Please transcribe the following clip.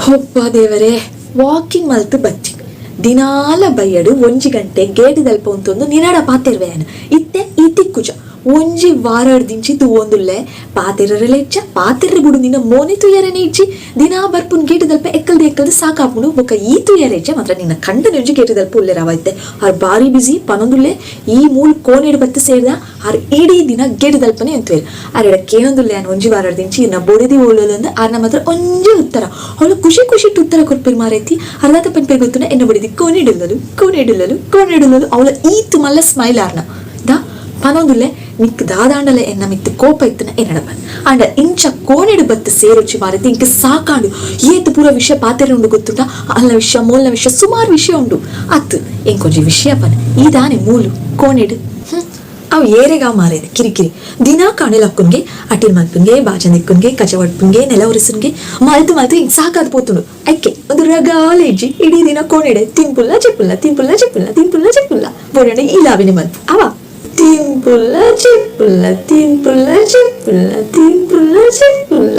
ಹೊಪ್ಪ ದೇವರೇ, ವಾಕಿಂಗ್ ಮಲ್ತ್ ಬತ್ತಿ. ದಿನಾಲ ಬಯ್ಯಡ್ ಒಂಜಿ ಗಂಟೆ ಗೇಟ್ ದಲ್ಪ ಉಂತೊಂದು ನಿನಡ ಪಾತೆರ್ವೆ ಯಾನ್. ಇತ್ತೆ ಈ ತಿಕ್ಕುಜ. ಒಂಜಿ ವಾರಡ್ದಿಂಚಿ ತೂವೊಂದುಲ್ಲೆ, ಪಾತೆರರೆಲ ಇಜ್ಜ, ಪಾತೆರ್ರೆ ಬುಡು ನಿನ್ನ ಮೋನೆ ತೂಯರೆನೆ ಇಜ್ಜಿ. ದಿನಾ ಬರ್ಪುನ್ ಗೇಟ್ ದಲ್ಪ ಎಕ್ಕಲ್ದ್ ಎಕ್ಕಲ್ದ್ ಸಾಕಾಪುಂಡು. ಬೊಕ್ಕ ಈ ತೂಯರೆ ಇಜ್ಜ ಮಾತ್ರ ನಿನ್ನ ಕಂಡನಿ ಒಂಜಿ ಗೇಟ್ ದಲ್ಪ ಉಲ್ಲೆರ್ ಅವ ಇತ್ತೆ. ಆರ್ ಬಾರಿ ಬಿಸಿ ಪನೊಂದುಲ್ಲೆ. ಈ ಮೂಲು ಕೋಣೆಡ್ ಬತ್ತ್ ಸೇರ್ದ ಆರ್ ಇಡೀ ದಿನ ಗೇಟ್ ದಲ್ಪನೆ ಉಂತುವೆರ್. ಆರೆಡ ಕೇನೊಂದುಲ್ಲೆ ಯಾನ್ ಒಂಜಿ ವಾರಡ್ದಿಂಚಿ ಇರ್ನ ಬೊಡೆದಿ ಓಲೋಲಂದ್ ಆರ್ನ ಮಾತ್ರ ಒಂಜೇ ಉತ್ತರ. ಅವ್ಲು ಖುಷಿ ಖುಷಿಟ್ ಉತ್ತರ ಕೊರ್ಪೆರ್ ಮಾರೈತಿ. ಆರ್ ದಾದ ಪನ್ಪೆರ್ ಗೊತ್ತುಂಡ, ಎನ್ನ ಬೊಡೆದಿ ಕೋಣೆಡುಲ್ಲಲು ಕೋಣೆಡುಲ್ಲಲು ಕೋಣೆಡುಲ್ಲಲು. ಅವ್ಲ ಈತ್ ಮಲ್ಲ ಸ್ಮೈಲ್ ಆರ್ನ. ದ ಪನೊಂದುಲ್ಲೆ, ನಿಕ್ಕ್ ದಾದಾಂಡಲ ಎನ್ನ ಮಿತ್ತ್ ಕೋಪ ಇತ್ತ್ಂಡ ಎನ್ನಡ ಪನ್. ಆಂಡ ಇಂಚ ಕೋಣೆಡ್ ಬತ್ತ್ ಸೇರೊಚ್ಚಿ ಮಾರೈತಿ, ಎಂಕ್ ಸಾಕಾಂಡ್. ಏತ್ ಪೂರ ವಿಷಯ ಪಾತೆರೆ ಉಂಡು ಗೊತ್ತುಂಡ, ಅಲ್ನ ವಿಷಯ ಮೋಲ್ನ ವಿಷಯ ಸುಮಾರ್ ವಿಷಯ ಉಂಡು. ಅತ್ತ್ ಎಂಕೊಂಜಿ ವಿಷಯ ಪನ್, ಈ ದಾನೆ ಮೂಲು ಕೋಣೆಡ್? ಹ್ಮ್ ಅವು ಏರೆಗಾ ಮಾರೇದ್ ಕಿರಿಕಿರಿ. ದಿನಾ ಕಾಣೆ ಲಕ್ಕುನ್ಗೆ, ಅಟಿಲ್ ಮಲ್ಪುನ್ಗೆ, ಬಾಜನ ದೆಕ್ಕುನ್ಗೆ, ಕಜ ಒಡ್ಪುನ್ಗೆ, ನೆಲ ಒರೆಸುನ್ಗೆ ಮಲ್ತ್ ಮಲ್ತ್ ಎಂಕ್ ಸಾಕಾದ್ ಪೋತುಂಡು. ಐಕೆ ಉಂದು ರಗಾಲೆ ಇಜ್ಜಿ, ಇಡೀ ದಿನ ಕೋಣೆಡೆ ತಿನ್ಪುಲ್ಲ ಜೆಪ್ಪುಲ್ಲ ತಿನ್ಪುಲ್ಲ ಜೆಪ್ಪುಲ್ಲ ತಿನ್ಪುಲ್ಲ ಜೆಪ್ಪುಲ್ಲ. ಬೋಡಾಂಡ ಈಲಾವಿನೆ ಮಲ್ಪು ಅವ. ತಿನ್ಪುಲ್ಲ ಜೆಪ್ಪುಲ್ಲ ತಿನ್ಪುಲ್ಲ ಜೆಪ್ಪುಲ್ಲ ತಿನ್ಪುಲ್ಲ ಜೆಪ್ಪುಲ್ಲ.